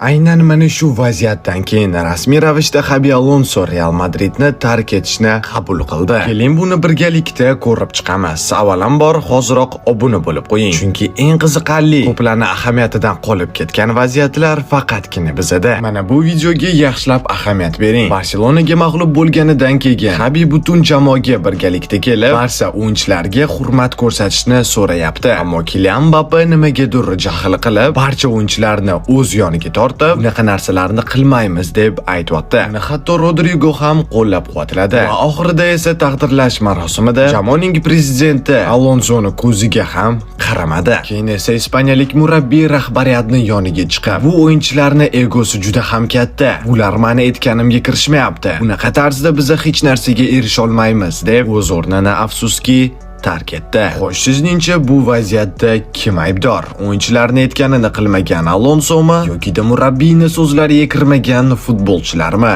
Aynan mana shu vaziyatdan keyin rasmiy ravishda Xabi Alonso Real Madridni tark etishni qabul qildi. Keling, buni birgalikda ko'rib chiqamiz. Avvalambor, hoziroq obuna bo'lib qo'ying. Chunki eng qiziqarli, ko'plarni ahamiyatidan qolib ketgan vaziyatlar faqatgina bizada. Mana bu videoga yaxshilab ahamiyat bering. Barselonaga mag'lub bo'lganidan keyin Xabi butun jamoaga birgalikda kelib, Barsa o'yinchilariga hurmat ko'rsatishni so'rayapti. Ammo Kilian Mbappe nimagadir jahl qilib, barcha o'yinchilarni o'z yoniga tortib, "Bunaqa narsalarni qilmaymiz", deb aytyapti. Uni hatto Rodrigo ham qo'llab-quvvatladi. Va oxirida esa taqdirlash marosimida jamoaning prezidenti Alonsoni ko'ziga ham qaramadi. Keyin esa ispaniyalik murabbiy rahbariyatni yoniga chiqib, "Bu o'yinchilarni egosi juda ham katta. Bular mani aytganimga kirishmayapti. Bunaqa tarzda biz hech narsaga erisha olmaymiz", deb o'z o'rnini, afsuski, tark etdi. Xo'sh, sizningcha, bu vaziyatda kim aybdor? O'yinchilarni aytganini qilmagan Alonsomi yokida murabbiyni so'zlariga kirmagan futbolchilarmi?